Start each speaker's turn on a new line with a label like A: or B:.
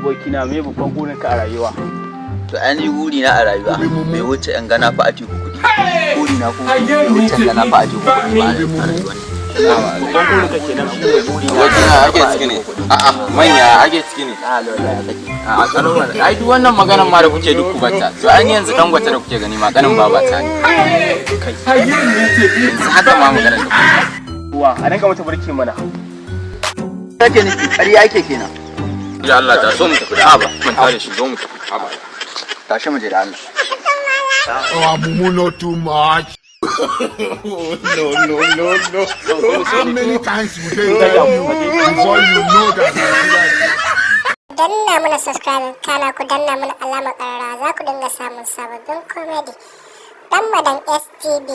A: Abokina, me babban burinka a rayuwa?
B: To, ainihin buri na a rayuwa bai wuce in gana fa Atiku kuɗi. Buri na ko bai wuce in gana fa Atiku kuɗi ba a rayuwa.
A: Babban burinka kenan?
B: Buri na.
C: Abokina, ake ciki ne? A'a, manya, ake ciki ne?
B: A lola, kake?
C: A tsaro mana. Ai duk wannan maganar ma da kuke duk ku bata. To, ai ni yanzu Dangote da kuke gani ma ganin babata ne. Yanzu haka ma maganar da kuke.
A: Wa a dinga mata burki mana.
B: Kake nufi ƙarya ake kenan?
C: Ya Allah, ta so mu tafi da aba. Mun tare shi, zo mu tafi. Aba.
B: Tashi mu je da Allah.
D: Oh, Mumu, not too much. No, no, no, no. How many times will they tell you before you know that Nigeria
E: Danna mana subscribe, kana ku danna mana alamar ƙararrawa, za ku dinga samun sababbin comedy. Dan Madan STV.